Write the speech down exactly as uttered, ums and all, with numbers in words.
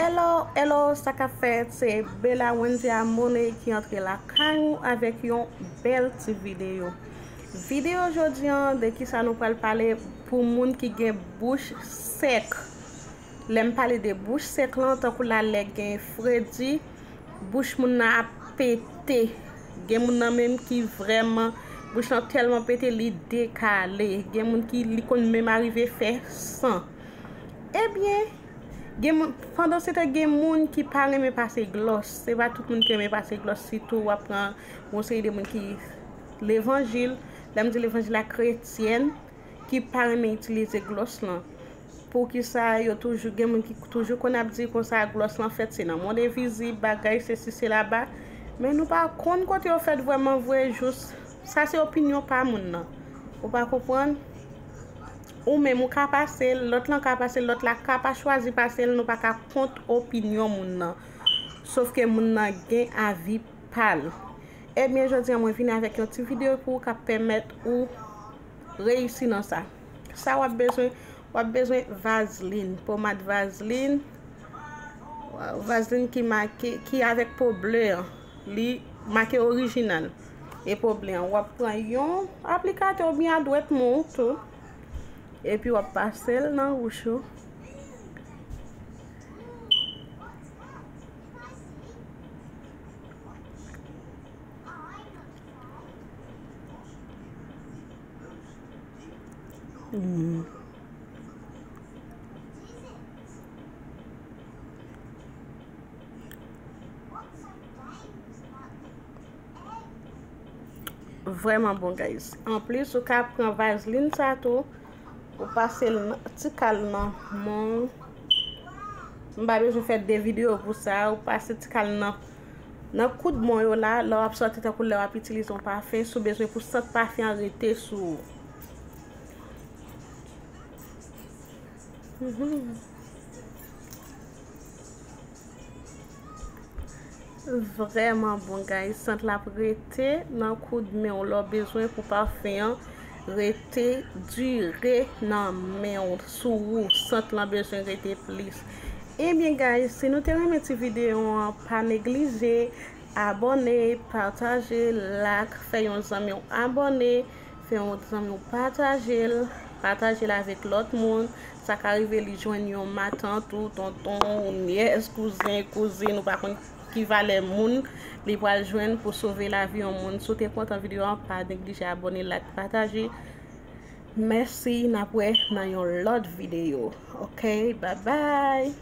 Hello, hello, sa k ap fèt? Se Bella Wendy Amone ki antre lakay ou avèk yon bèl ti videyo. Videyo jodi an, de kisa nou pral pale pou moun ki gen bouch sèk? Lè m pale de bouch sèk lan, tankou la lè gen fredi, bouch moun nan ap pete. Gen moun nan menm ki vrèman, bouch lan tèlman pete, li dekale. Gen moun ki, li konn menm arive fè san. Ebyen, gen moun, pandan se tan gen moun ki pa renmen pase glòs. Se pa tout moun ki renmen pase glòs, sitou w ap pran yon seri de moun ki levanjil. Lè m di levanjil la, kretyèn, ki pa renmen itilize glòs lan. Poukisa yo toujou, gen moun ki toujou konn ap di konsa glòs lan fèt se nan mond envizib, bagay sesi sela ba, men nou pa konn kote yo fèt vrèman vre, jous sa se opinyon pa moun nan. Ou pa konprann? Ou menm ou ka pase l, lòt lan ka pase l, lòt la ka pa chwazi pase l, nou pa ka kont opinyon moun nan. Sofke moun nan gen avi pa l. Ebyen, jodi an mwen vini avèk yon ti videyo pou ou k ap pèmèt ou reyisi nan sa. Sa w ap bezwen, w ap bezwen vazlin, pomad vazlin, vazlin ki make, ki avèk po ble an. Li make orijinal. E po ble an, w ap pran yon aplikatè oubyen adwèt men w tou. Epi w ap pase l nan wouch ou. Mm. Vrèman bon, guys. Anplis, ou ka pran vazlin sa tou, ou pase l nan, ti kal nan men w. M pa bezwen fè de videyo pou sa, ou pase ti kal nan, nan koud men w yo la, lè w ap sòti tankou lè w ap itilize yon pafen, si w bezwen pou sant pafen an rete sou ou. Mhm. Vrèman bon, guys. Sant la ap rete nan koud men w lè w bezwen pou pafen an rete dire nan men w, sou ou. Sant lan bezwen rete plis. Ebyen, guys, si nou te renmen ti videyo an, pa neglije abòne, pataje, like, fè yon zanmi w abòne. Fè yon zanmi w pataje l, pataje l avèk lòt moun. Sa ka rive li jwenn yon matant ou tonton ou nyès, kouzen, kouzin, ou pa konn ki valè moun li pral jwenn pou sove lavi yon moun. Si w te kontan videyo an, pa neglije abòne, like, pataje. Mèsi, n ap wè nan yon lòt videyo. Oke, babay.